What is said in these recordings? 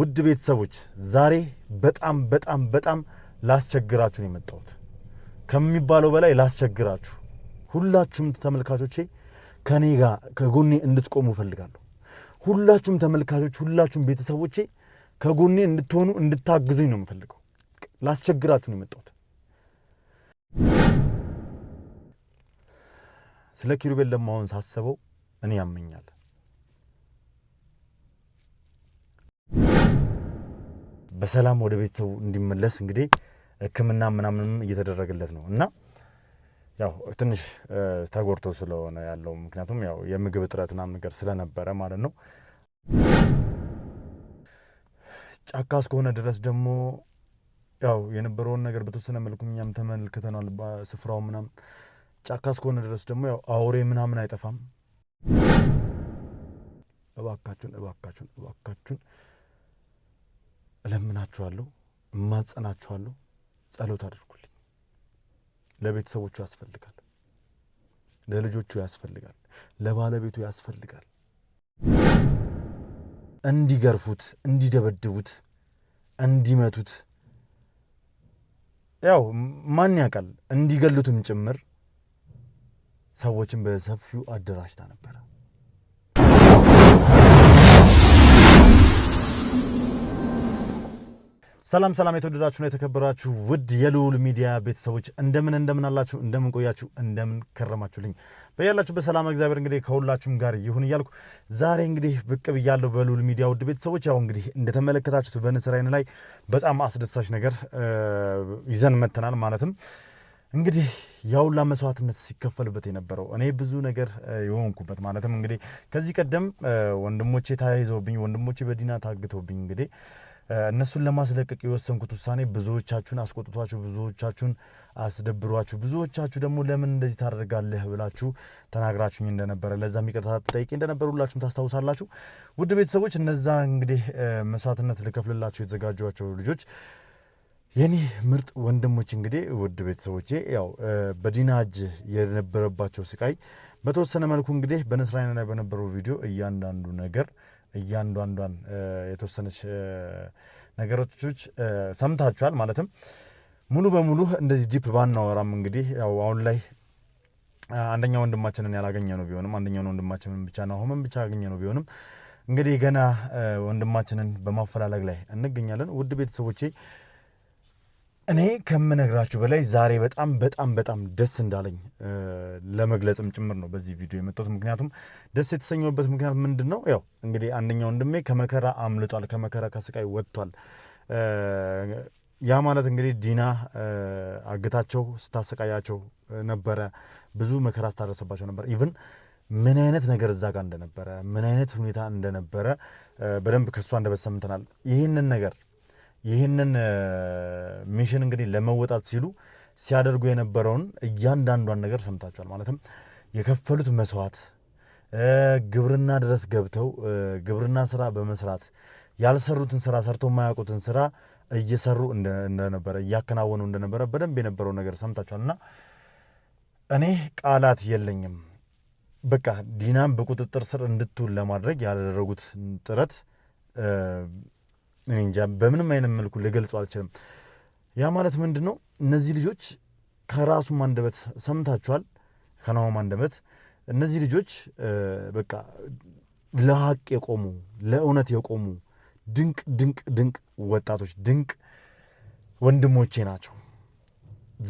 ውድ ቤተሰቦች ዛሬ በጣም በጣም በጣም ላስቸግራችሁ ነው የመጣሁት። ከሚባለው በላይ ላስቸግራችሁ፣ ሁላችሁም ተመልካቾቼ ከኔ ጋር ከጎኔ እንድትቆሙ እፈልጋለሁ። ሁላችሁም ተመልካቾች፣ ሁላችሁም ቤተሰቦቼ ከጎኔ እንድትሆኑ እንድታግዙኝ ነው የምፈልገው። ላስቸግራችሁ ነው የመጣሁት። ስለ ኪሩቤል ደግሞ አሁን ሳስበው እኔ ያመኛል። በሰላም ወደ ቤተሰቡ እንዲመለስ እንግዲህ ሕክምና ምናምንም እየተደረገለት ነው እና ያው ትንሽ ተጎድቶ ስለሆነ ያለው ምክንያቱም ያው የምግብ እጥረት ምናምን ነገር ስለነበረ ማለት ነው። ጫካ እስከሆነ ድረስ ደግሞ ያው የነበረውን ነገር በተወሰነ መልኩ እኛም ተመልክተናል። ስፍራው ምናምን ጫካ እስከሆነ ድረስ ደግሞ ያው አውሬ ምናምን አይጠፋም። እባካችሁን እባካችሁን እባካችሁን እለምናችኋለሁ፣ እማጸናችኋለሁ፣ ጸሎት አድርጉልኝ። ለቤተሰቦቹ ያስፈልጋል፣ ለልጆቹ ያስፈልጋል፣ ለባለቤቱ ያስፈልጋል። እንዲገርፉት፣ እንዲደበድቡት፣ እንዲመቱት ያው ማን ያውቃል እንዲገሉትም ጭምር ሰዎችን በሰፊው አደራጅታ ነበረ። ሰላም ሰላም፣ የተወደዳችሁና የተከበራችሁ ውድ የልዑል ሚዲያ ቤተሰቦች እንደምን እንደምን አላችሁ? እንደምን ቆያችሁ? እንደምን ከረማችሁልኝ? በያላችሁ በሰላም እግዚአብሔር እንግዲህ ከሁላችሁም ጋር ይሁን እያልኩ ዛሬ እንግዲህ ብቅ ብያለሁ በልዑል ሚዲያ ውድ ቤተሰቦች። ያው እንግዲህ እንደተመለከታችሁት በንስር ዓይን ላይ በጣም አስደሳች ነገር ይዘን መተናል። ማለትም እንግዲህ ያውላ መስዋዕትነት ሲከፈልበት የነበረው እኔ ብዙ ነገር የሆንኩበት ማለትም እንግዲህ ከዚህ ቀደም ወንድሞቼ ተያይዘውብኝ፣ ወንድሞቼ በዲና ታግተውብኝ እንግዲህ እነሱን ለማስለቀቅ የወሰንኩት ውሳኔ ብዙዎቻችሁን አስቆጥቷችሁ፣ ብዙዎቻችሁን አስደብሯችሁ፣ ብዙዎቻችሁ ደግሞ ለምን እንደዚህ ታደርጋለህ ብላችሁ ተናግራችሁኝ እንደነበረ ለዛም ይቅርታ ጠይቄ እንደነበረ ሁላችሁም ታስታውሳላችሁ። ውድ ቤተሰቦች እነዛ እንግዲህ መስዋዕትነት ልከፍልላቸው የተዘጋጇቸው ልጆች የኔ ምርጥ ወንድሞች እንግዲህ ውድ ቤተሰቦቼ ያው በዲና እጅ የነበረባቸው ስቃይ በተወሰነ መልኩ እንግዲህ በንስራይና ላይ በነበረው ቪዲዮ እያንዳንዱ ነገር እያንዳንዷን የተወሰነች ነገሮች ሰምታችኋል። ማለትም ሙሉ በሙሉ እንደዚህ deep ባናወራም እንግዲህ ያው አሁን ላይ አንደኛ ወንድማችንን ያላገኘ ነው ቢሆንም አንደኛውን ወንድማችንን ብቻ ነው አሁንም ብቻ ያገኘ ነው ቢሆንም እንግዲህ ገና ወንድማችንን በማፈላለግ ላይ እንገኛለን። ውድ ቤተሰቦቼ እኔ ከምነግራችሁ በላይ ዛሬ በጣም በጣም በጣም ደስ እንዳለኝ ለመግለጽም ጭምር ነው በዚህ ቪዲዮ የመጣሁት። ምክንያቱም ደስ የተሰኘሁበት ምክንያት ምንድን ነው? ያው እንግዲህ አንደኛ ወንድሜ ከመከራ አምልጧል፣ ከመከራ ከስቃይ ወጥቷል። ያ ማለት እንግዲህ ዲና አግታቸው ስታሰቃያቸው ነበረ፣ ብዙ መከራ ስታደረሰባቸው ነበር። even ምን አይነት ነገር እዛ ጋር እንደነበረ ምን አይነት ሁኔታ እንደነበረ በደንብ ከእሷ አንደበት ሰምተናል። ይህንን ነገር ይህንን mission እንግዲህ ለመወጣት ሲሉ ሲያደርጉ የነበረውን እያንዳንዷን ነገር ሰምታችኋል። ማለትም የከፈሉት መስዋዕት ግብርና ድረስ ገብተው ግብርና ስራ በመስራት ያልሰሩትን ስራ ሰርተው የማያውቁትን ስራ እየሰሩ እንደነበረ እያከናወኑ እንደነበረ በደንብ የነበረው ነገር ሰምታችኋል። እና እኔ ቃላት የለኝም። በቃ ዲናን በቁጥጥር ስር እንድትውል ለማድረግ ያደረጉት ጥረት እኔ እንጃ በምንም አይነት መልኩ ልገልጸው አልችልም። ያ ማለት ምንድን ነው? እነዚህ ልጆች ከራሱም አንደበት ሰምታችኋል፣ ከናሆም አንደበት እነዚህ ልጆች በቃ ለሀቅ የቆሙ ለእውነት የቆሙ ድንቅ ድንቅ ድንቅ ወጣቶች ድንቅ ወንድሞቼ ናቸው።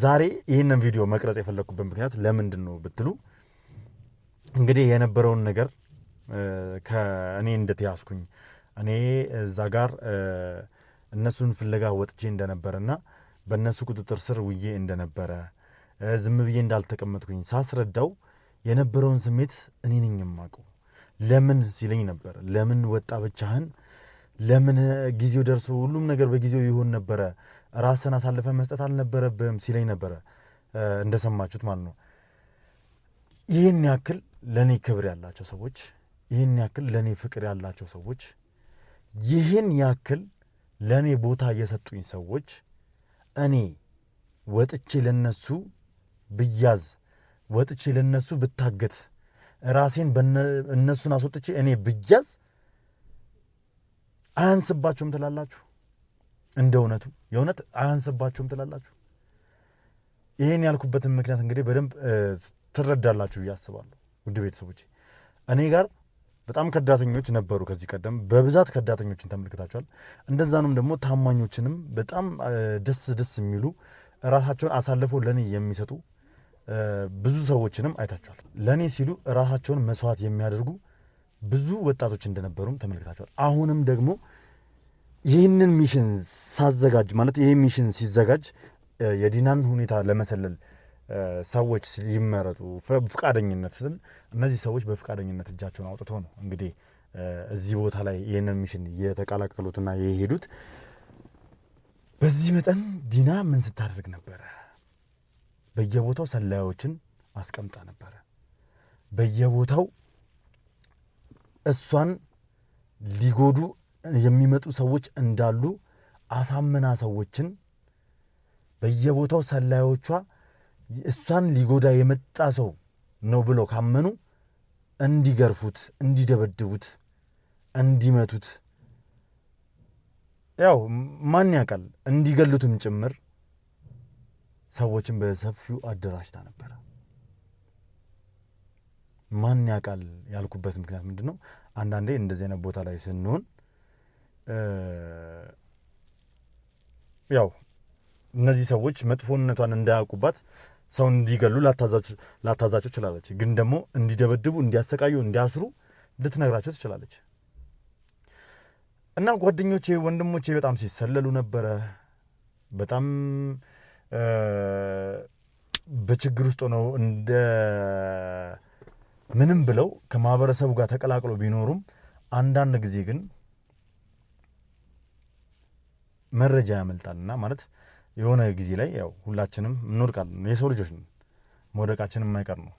ዛሬ ይህንን ቪዲዮ መቅረጽ የፈለግኩበት ምክንያት ለምንድን ነው ብትሉ እንግዲህ የነበረውን ነገር ከእኔ እንደተያዝኩኝ እኔ እዛ ጋር እነሱን ፍለጋ ወጥቼ እንደነበረና በእነሱ ቁጥጥር ስር ውዬ እንደነበረ ዝም ብዬ እንዳልተቀመጥኩኝ ሳስረዳው የነበረውን ስሜት እኔ ነኝ የማውቀው። ለምን ሲለኝ ነበር። ለምን ወጣ ብቻህን? ለምን ጊዜው ደርሶ ሁሉም ነገር በጊዜው ይሆን ነበረ፣ ራስን አሳልፈ መስጠት አልነበረብህም ሲለኝ ነበረ። እንደሰማችሁት ማለት ነው። ይህን ያክል ለእኔ ክብር ያላቸው ሰዎች፣ ይህን ያክል ለእኔ ፍቅር ያላቸው ሰዎች ይህን ያክል ለእኔ ቦታ የሰጡኝ ሰዎች እኔ ወጥቼ ለነሱ ብያዝ ወጥቼ ለነሱ ብታገት ራሴን እነሱን አስወጥቼ እኔ ብያዝ አያንስባችሁም ትላላችሁ? እንደ እውነቱ የእውነት አያንስባችሁም ትላላችሁ? ይህን ያልኩበትን ምክንያት እንግዲህ በደንብ ትረዳላችሁ ብዬ አስባለሁ። ውድ ቤተሰቦቼ እኔ ጋር በጣም ከዳተኞች ነበሩ። ከዚህ ቀደም በብዛት ከዳተኞችን ተመልክታችኋል። እንደዛንም ደግሞ ታማኞችንም በጣም ደስ ደስ የሚሉ ራሳቸውን አሳልፈው ለእኔ የሚሰጡ ብዙ ሰዎችንም አይታችኋል። ለእኔ ሲሉ ራሳቸውን መስዋዕት የሚያደርጉ ብዙ ወጣቶች እንደነበሩም ተመልክታችኋል። አሁንም ደግሞ ይህንን mission ሳዘጋጅ ማለት ይህ mission ሲዘጋጅ የዲናን ሁኔታ ለመሰለል ሰዎች ይመረጡ በፍቃደኝነት ስል እነዚህ ሰዎች በፍቃደኝነት እጃቸውን አውጥተው ነው እንግዲህ እዚህ ቦታ ላይ ይህንን mission የተቀላቀሉትና የሄዱት። በዚህ መጠን ዲና ምን ስታደርግ ነበረ? በየቦታው ሰላዮችን አስቀምጣ ነበረ። በየቦታው እሷን ሊጎዱ የሚመጡ ሰዎች እንዳሉ አሳምና ሰዎችን በየቦታው ሰላዮቿ እሷን ሊጎዳ የመጣ ሰው ነው ብለው ካመኑ እንዲገርፉት፣ እንዲደበድቡት፣ እንዲመቱት ያው ማን ያውቃል እንዲገሉትም ጭምር ሰዎችን በሰፊው አደራጅታ ነበረ። ማን ያውቃል ያልኩበት ምክንያት ምንድን ነው? አንዳንዴ እንደዚህ አይነት ቦታ ላይ ስንሆን ያው እነዚህ ሰዎች መጥፎነቷን እንዳያውቁባት ሰው እንዲገሉ ላታዛቸው ትችላለች። ግን ደግሞ እንዲደበድቡ፣ እንዲያሰቃዩ፣ እንዲያስሩ ልትነግራቸው ትችላለች። እና ጓደኞቼ፣ ወንድሞቼ በጣም ሲሰለሉ ነበረ። በጣም በችግር ውስጥ ሆነው እንደ ምንም ብለው ከማህበረሰቡ ጋር ተቀላቅለው ቢኖሩም አንዳንድ ጊዜ ግን መረጃ ያመልጣልና ማለት የሆነ ጊዜ ላይ ያው ሁላችንም እንወድቃለን። የሰው ልጆች ነን፣ መውደቃችን የማይቀር ነው።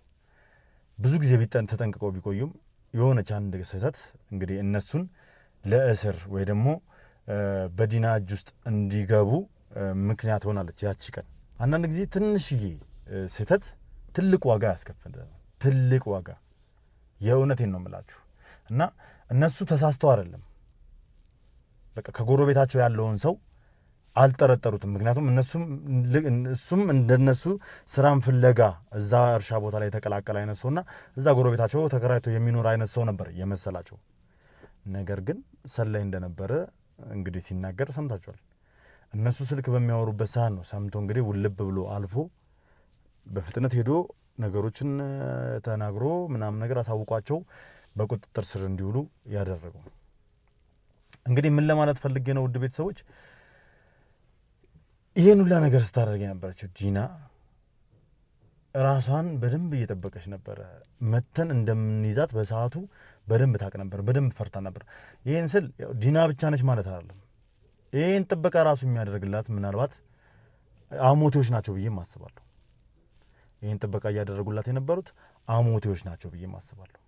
ብዙ ጊዜ ቢጠን ተጠንቅቀው ቢቆዩም የሆነች አንድ ስህተት እንግዲህ እነሱን ለእስር ወይ ደግሞ በዲና እጅ ውስጥ እንዲገቡ ምክንያት ሆናለች ያቺ ቀን። አንዳንድ ጊዜ ትንሽዬ ስህተት ትልቅ ዋጋ ያስከፍላል። ትልቅ ዋጋ የእውነቴን ነው የምላችሁ። እና እነሱ ተሳስተው አይደለም፣ በቃ ከጎረቤታቸው ያለውን ሰው አልጠረጠሩትም። ምክንያቱም እነሱም እሱም እንደነሱ ስራን ፍለጋ እዛ እርሻ ቦታ ላይ የተቀላቀለ አይነት ሰውና እዛ ጎረቤታቸው ተከራይቶ የሚኖር አይነት ሰው ነበር የመሰላቸው። ነገር ግን ሰላይ እንደነበረ እንግዲህ ሲናገር ሰምታችኋል። እነሱ ስልክ በሚያወሩበት ሰዓት ነው ሰምቶ እንግዲህ ውልብ ብሎ አልፎ በፍጥነት ሄዶ ነገሮችን ተናግሮ ምናምን ነገር አሳውቋቸው በቁጥጥር ስር እንዲውሉ ያደረገው። እንግዲህ ምን ለማለት ፈልጌ ነው ውድ ቤተሰቦች፣ ይሄን ሁላ ነገር ስታደርግ የነበረችው ዲና ራሷን በደንብ እየጠበቀች ነበረ። መተን እንደምንይዛት በሰዓቱ በደንብ ታውቅ ነበር፣ በደንብ ፈርታ ነበር። ይህን ስል ዲና ብቻ ነች ማለት አይደለም። ይህን ጥበቃ ራሱ የሚያደርግላት ምናልባት አሞቴዎች ናቸው ብዬም አስባለሁ። ይህን ጥበቃ እያደረጉላት የነበሩት አሞቴዎች ናቸው ብዬም አስባለሁ።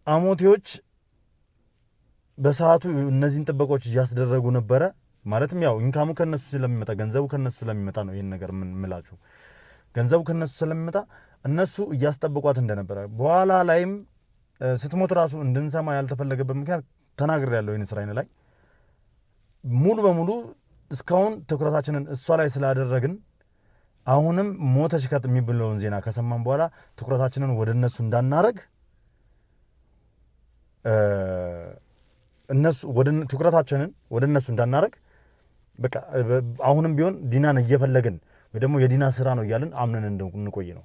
አሞቴዎች በሰዓቱ እነዚህን ጥበቃዎች እያስደረጉ ነበረ። ማለትም ያው income ኡ ከነሱ ስለሚመጣ ገንዘቡ ከነሱ ስለሚመጣ ነው ይህን ነገር ምላችሁ። ገንዘቡ ከነሱ ስለሚመጣ እነሱ እያስጠብቋት እንደነበረ በኋላ ላይም ስትሞት ራሱ እንድንሰማ ያልተፈለገበት ምክንያት ተናግሬ ያለው ይህን ስራይን ላይ ሙሉ በሙሉ እስካሁን ትኩረታችንን እሷ ላይ ስላደረግን አሁንም ሞተች የሚብለውን ዜና ከሰማን በኋላ ትኩረታችንን ወደ እነሱ እንዳናረግ እነሱ ወደ ትኩረታችንን ወደ እነሱ እንዳናረግ በቃ አሁንም ቢሆን ዲናን እየፈለግን ወይ ደግሞ የዲና ስራ ነው እያልን አምነን እንቆይ ነው።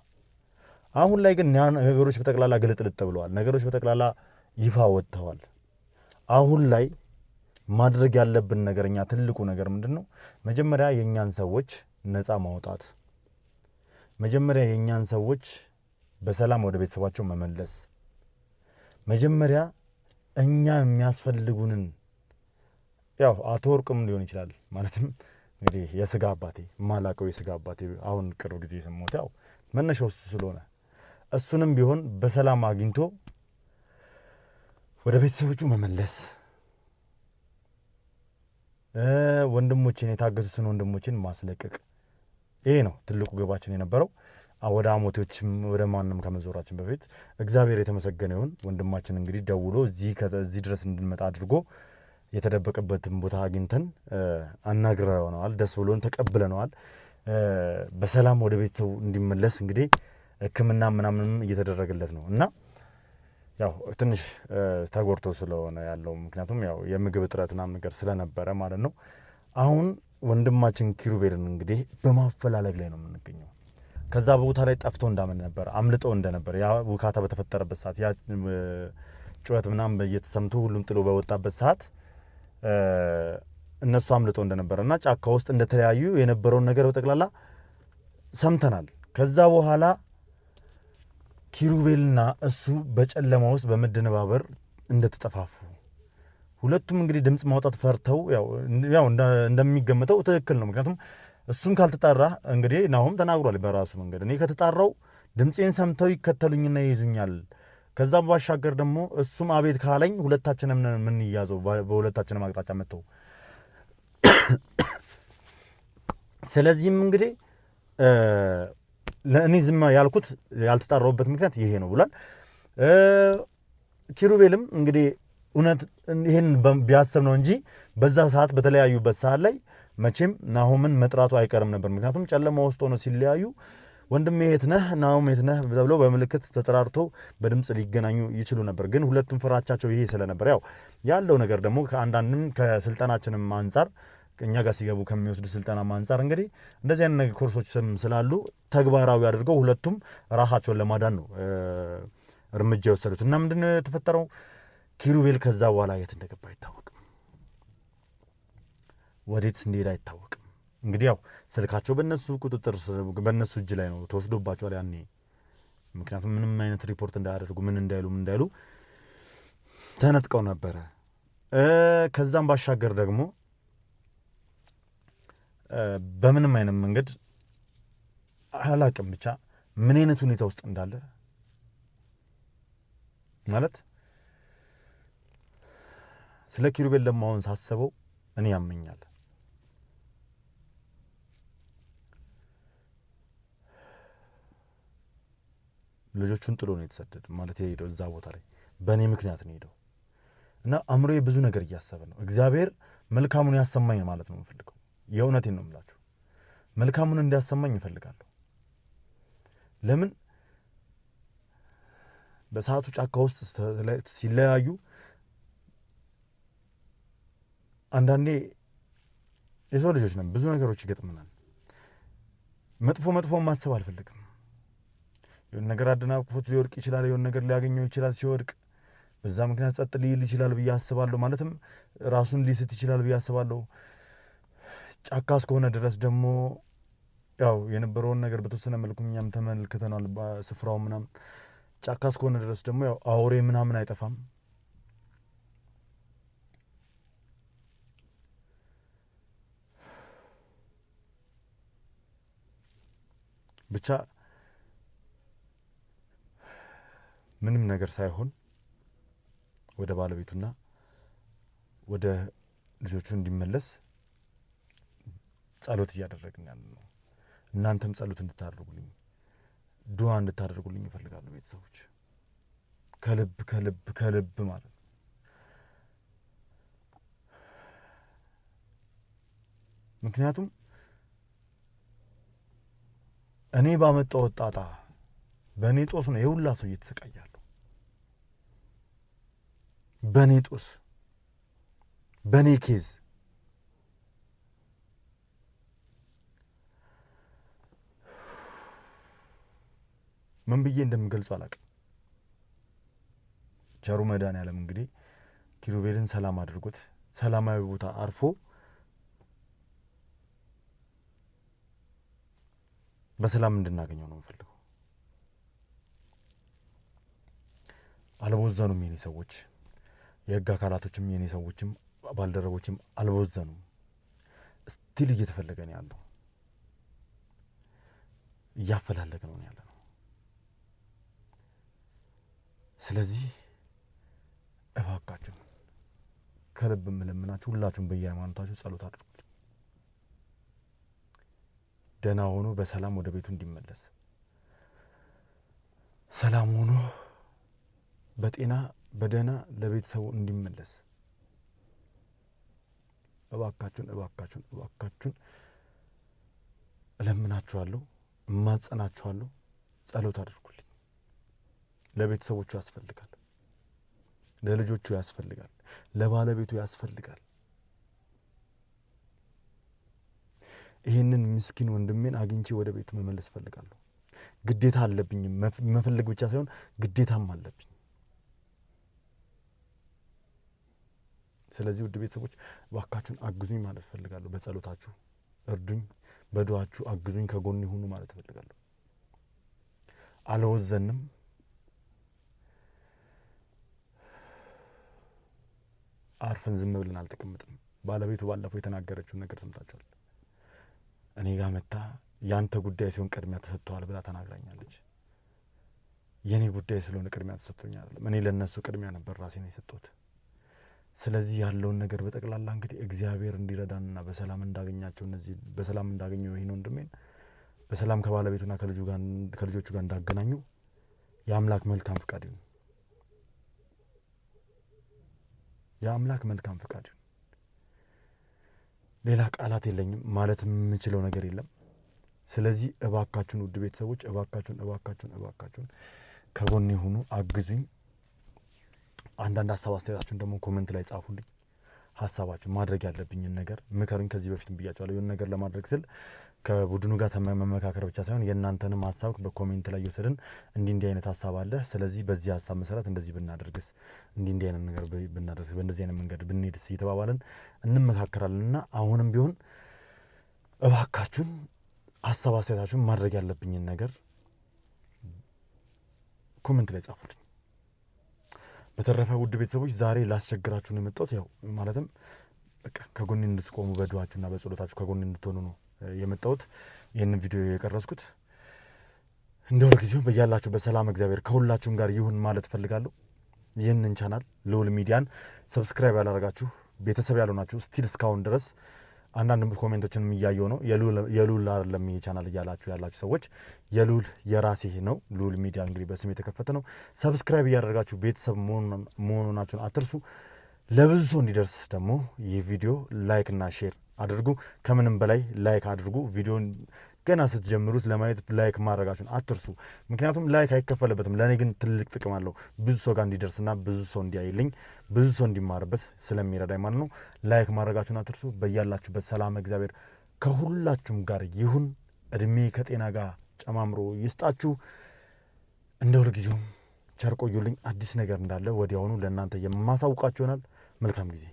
አሁን ላይ ግን ነገሮች በጠቅላላ ግልጥልጥ ብለዋል። ነገሮች በጠቅላላ ይፋ ወጥተዋል። አሁን ላይ ማድረግ ያለብን ነገር እኛ ትልቁ ነገር ምንድን ነው? መጀመሪያ የእኛን ሰዎች ነፃ ማውጣት፣ መጀመሪያ የእኛን ሰዎች በሰላም ወደ ቤተሰባቸው መመለስ፣ መጀመሪያ እኛ የሚያስፈልጉንን ያው አቶ ወርቅም ሊሆን ይችላል ማለትም እንግዲህ የስጋ አባቴ የማላውቀው የስጋ አባቴ አሁን ቅርብ ጊዜ የሰማሁት ያው መነሻው እሱ ስለሆነ እሱንም ቢሆን በሰላም አግኝቶ ወደ ቤተሰቦቹ መመለስ፣ ወንድሞችን የታገቱትን ወንድሞችን ማስለቀቅ፣ ይሄ ነው ትልቁ ግባችን የነበረው። ወደ አሞቴዎችም ወደ ማንም ከመዞራችን በፊት እግዚአብሔር የተመሰገነ ይሁን። ወንድማችን እንግዲህ ደውሎ እዚህ ድረስ እንድንመጣ አድርጎ የተደበቀበትን ቦታ አግኝተን አናግረነዋል። ደስ ብሎን ተቀብለነዋል። በሰላም ወደ ቤተሰቡ እንዲመለስ እንግዲህ ሕክምና ምናምንም እየተደረገለት ነው እና ያው ትንሽ ተጎድቶ ስለሆነ ያለው ምክንያቱም ያው የምግብ እጥረት ምናምን ነገር ስለነበረ ማለት ነው። አሁን ወንድማችን ኪሩቤልን እንግዲህ በማፈላለግ ላይ ነው የምንገኘው። ከዛ ቦታ ላይ ጠፍቶ እንዳመን ነበር አምልጦ እንደነበር ያ ውካታ በተፈጠረበት ሰዓት ያ ጩኸት ምናምን እየተሰምቶ ሁሉም ጥሎ በወጣበት ሰዓት እነሱ አምልጦ እንደነበረ እና ጫካ ውስጥ እንደተለያዩ የነበረውን ነገር በጠቅላላ ሰምተናል። ከዛ በኋላ ኪሩቤልና እሱ በጨለማ ውስጥ በመደነባበር እንደተጠፋፉ ሁለቱም እንግዲህ ድምፅ ማውጣት ፈርተው ያው እንደሚገምተው ትክክል ነው። ምክንያቱም እሱም ካልተጣራ እንግዲህ ናሆም ተናግሯል በራሱ መንገድ እኔ ከተጣራው ድምፄን ሰምተው ይከተሉኝና ይይዙኛል። ከዛም ባሻገር ደግሞ እሱም አቤት ካለኝ ሁለታችንም የምንያዘው በሁለታችንም አቅጣጫ መጥተው ስለዚህም እንግዲህ ለእኔ ዝም ያልኩት ያልተጣራሁበት ምክንያት ይሄ ነው ብሏል። ኪሩቤልም እንግዲህ እውነት ይህን ቢያስብ ነው እንጂ በዛ ሰዓት በተለያዩበት ሰዓት ላይ መቼም ናሆምን መጥራቱ አይቀርም ነበር። ምክንያቱም ጨለማ ውስጥ ሆነው ሲለያዩ ወንድሜ የት ነህ፣ ናሆም የት ነህ ተብሎ በምልክት ተጠራርቶ በድምፅ ሊገናኙ ይችሉ ነበር። ግን ሁለቱም ፍራቻቸው ይሄ ስለነበር ያው ያለው ነገር ደግሞ ከአንዳንድም ከስልጠናችንም አንጻር እኛ ጋር ሲገቡ ከሚወስዱ ስልጠና አንጻር እንግዲህ እንደዚህ አይነት ነገር ኮርሶች ስላሉ ተግባራዊ አድርገው ሁለቱም ራሳቸውን ለማዳን ነው እርምጃ የወሰዱት እና ምንድነው የተፈጠረው? ኪሩቤል ከዛ በኋላ የት እንደገባ አይታወቅም። ወዴት እንደሄደ አይታወቅም። እንግዲህ ያው ስልካቸው በእነሱ ቁጥጥር በእነሱ እጅ ላይ ነው ተወስዶባቸዋል ያኔ። ምክንያቱም ምንም አይነት ሪፖርት እንዳያደርጉ ምን እንዳይሉ ምን እንዳይሉ ተነጥቀው ነበረ። ከዛም ባሻገር ደግሞ በምንም አይነት መንገድ አላቅም ብቻ ምን አይነት ሁኔታ ውስጥ እንዳለ ማለት ስለ ኪሩቤል ደግሞ አሁን ሳስበው እኔ ያመኛል። ልጆቹን ጥሎ ነው የተሰደደ ማለት የሄደው እዛ ቦታ ላይ በእኔ ምክንያት ነው የሄደው እና አእምሮዬ ብዙ ነገር እያሰበ ነው። እግዚአብሔር መልካሙን ያሰማኝ ማለት ነው የምፈልገው። የእውነቴን ነው የምላችሁ። መልካሙን እንዲያሰማኝ እፈልጋለሁ። ለምን በሰዓቱ ጫካ ውስጥ ሲለያዩ አንዳንዴ የሰው ልጆች ነን፣ ብዙ ነገሮች ይገጥመናል። መጥፎ መጥፎ ማሰብ አልፈልግም። የሆነ ነገር አደናቅፎት ሊወድቅ ይችላል። የሆነ ነገር ሊያገኘው ይችላል ሲወድቅ፣ በዛ ምክንያት ጸጥ ሊል ይችላል ብዬ አስባለሁ። ማለትም ራሱን ሊስት ይችላል ብዬ አስባለሁ። ጫካ እስከሆነ ድረስ ደግሞ ያው የነበረውን ነገር በተወሰነ መልኩ እኛም ተመልክተናል፣ ስፍራው ምናምን። ጫካ እስከሆነ ድረስ ደግሞ ያው አውሬ ምናምን አይጠፋም። ብቻ ምንም ነገር ሳይሆን ወደ ባለቤቱና ወደ ልጆቹ እንዲመለስ ጸሎት እያደረግን ያለ ነው። እናንተም ጸሎት እንድታደርጉልኝ ዱዓ እንድታደርጉልኝ እፈልጋለሁ ቤተሰቦች፣ ከልብ ከልብ ከልብ ማለት ነው። ምክንያቱም እኔ ባመጣው ጣጣ በእኔ ጦስ ነው የሁላ ሰው እየተሰቃያለሁ። በእኔ ጦስ፣ በእኔ case ምን ብዬ እንደምገልጸው አላውቅም። ቸሩ መድኃኔዓለም እንግዲህ ኪሩቤልን ሰላም አድርጎት ሰላማዊ ቦታ አርፎ በሰላም እንድናገኘው ነው የምፈልገው። አልቦዘኑም የኔ ሰዎች፣ የህግ አካላቶችም የኔ ሰዎችም ባልደረቦችም አልቦዘኑም። still እየተፈለገ ነው ያለው፣ እያፈላለገ ነው ያለ ነው። ስለዚህ እባካችሁ ከልብ የምለምናችሁ ሁላችሁም በየሃይማኖታችሁ ጸሎት አድርጉልኝ። ደህና ሆኖ በሰላም ወደ ቤቱ እንዲመለስ ሰላም ሆኖ በጤና በደህና ለቤተሰቡ እንዲመለስ እባካችሁን እባካችሁን እባካችሁን እለምናችኋለሁ፣ እማጸናችኋለሁ። ጸሎት አድርጉልኝ። ለቤተሰቦቹ ያስፈልጋል፣ ለልጆቹ ያስፈልጋል፣ ለባለቤቱ ያስፈልጋል። ይህንን ምስኪን ወንድሜን አግኝቼ ወደ ቤቱ መመለስ እፈልጋለሁ። ግዴታ አለብኝ። መፈለግ ብቻ ሳይሆን ግዴታም አለብኝ። ስለዚህ ውድ ቤተሰቦች እባካችሁን አግዙኝ ማለት እፈልጋለሁ። በጸሎታችሁ እርዱኝ፣ በዱዓችሁ አግዙኝ፣ ከጎን ይሁኑ ማለት እፈልጋለሁ። አልወዘንም። አርፈን ዝም ብለን አልተቀመጥንም። ባለቤቱ ባለፈው የተናገረችውን ነገር ሰምታችኋል። እኔ ጋር መታ ያንተ ጉዳይ ሲሆን ቅድሚያ ተሰጥተዋል ብላ ተናግራኛለች። የእኔ ጉዳይ ስለሆነ ቅድሚያ ተሰጥቶኛል አይደለም። እኔ ለእነሱ ቅድሚያ ነበር ራሴን የሰጠሁት። ስለዚህ ያለውን ነገር በጠቅላላ እንግዲህ እግዚአብሔር እንዲረዳንና በሰላም እንዳገኛቸው እነዚህ በሰላም እንዳገኘው ይህን ወንድሜን በሰላም ከባለቤቱና ከልጆቹ ጋር እንዳገናኙ የአምላክ መልካም ፍቃድ ይሁን። የአምላክ መልካም ፍቃድ ይሁን። ሌላ ቃላት የለኝም፣ ማለት የምችለው ነገር የለም። ስለዚህ እባካችሁን ውድ ቤተሰቦች እባካችሁን እባካችሁን እባካችሁን ከጎኔ ሁኑ፣ አግዙኝ። አንዳንድ ሀሳብ አስተያየታችሁን ደግሞ comment ላይ ጻፉልኝ። ሀሳባችሁ ማድረግ ያለብኝን ነገር ምከሩኝ። ከዚህ በፊትም ብያቸዋለሁ። የሆነ ነገር ለማድረግ ስል ከቡድኑ ጋር መመካከር ብቻ ሳይሆን የእናንተንም ሀሳብ በ comment ላይ እየወሰድን እንዲህ እንዲህ አይነት ሀሳብ አለ፣ ስለዚህ በዚህ ሀሳብ መሰረት እንደዚህ ብናደርግስ፣ እንዲህ እንዲህ አይነት ነገር ብናደርግስ፣ በእንደዚህ አይነት መንገድ ብንሄድስ እየተባባልን እንመካከራለን እና አሁንም ቢሆን እባካችሁን ሀሳብ አስተያየታችሁን ማድረግ ያለብኝን ነገር comment ላይ ጻፉልኝ። በተረፈ ውድ ቤተሰቦች ዛሬ ላስቸግራችሁ ነው የመጣሁት። ያው ማለትም በቃ ከጎኔ እንድትቆሙ በዱዓችሁና በጸሎታችሁ ከጎኔ እንድትሆኑ ነው የመጣሁት። ይህንን ቪዲዮ የቀረጽኩት እንደ ሁልጊዜው በያላችሁ በሰላም እግዚአብሔር ከሁላችሁም ጋር ይሁን ማለት እፈልጋለሁ። ይህንን ቻናል ልዑል ሚዲያን subscribe ያላደረጋችሁ ቤተሰብ ያልሆናችሁ still እስካሁን ድረስ አንዳንድ comment ኦችንም እያየው ነው። የልዑል አይደለም ይሄ ቻናል እያላችሁ ያላችሁ ሰዎች የልዑል የራሴ ነው። ልዑል ሚዲያ እንግዲህ በስም የተከፈተ ነው። subscribe እያደረጋችሁ ቤተሰብ መሆናችሁን አትርሱ። ለብዙ ሰው እንዲደርስ ደግሞ ይህ ቪዲዮ like እና share አድርጉ። ከምንም በላይ like አድርጉ። ቪዲዮን ገና ስትጀምሩት ለማየት like ማድረጋችሁን አትርሱ። ምክንያቱም like አይከፈልበትም። ለእኔ ግን ትልቅ ጥቅም አለው። ብዙ ሰው ጋር እንዲደርስና ብዙ ሰው እንዲያይልኝ፣ ብዙ ሰው እንዲማርበት ስለሚረዳኝ ማለት ነው። like ማድረጋችሁን አትርሱ። በያላችሁበት ሰላም እግዚአብሔር ከሁላችሁም ጋር ይሁን። እድሜ ከጤና ጋር ጨማምሮ ይስጣችሁ። እንደ ሁልጊዜውም ቸር ቆዩልኝ። አዲስ ነገር እንዳለ ወዲያውኑ ለእናንተ የማሳውቃችሁ ይሆናል። መልካም ጊዜ።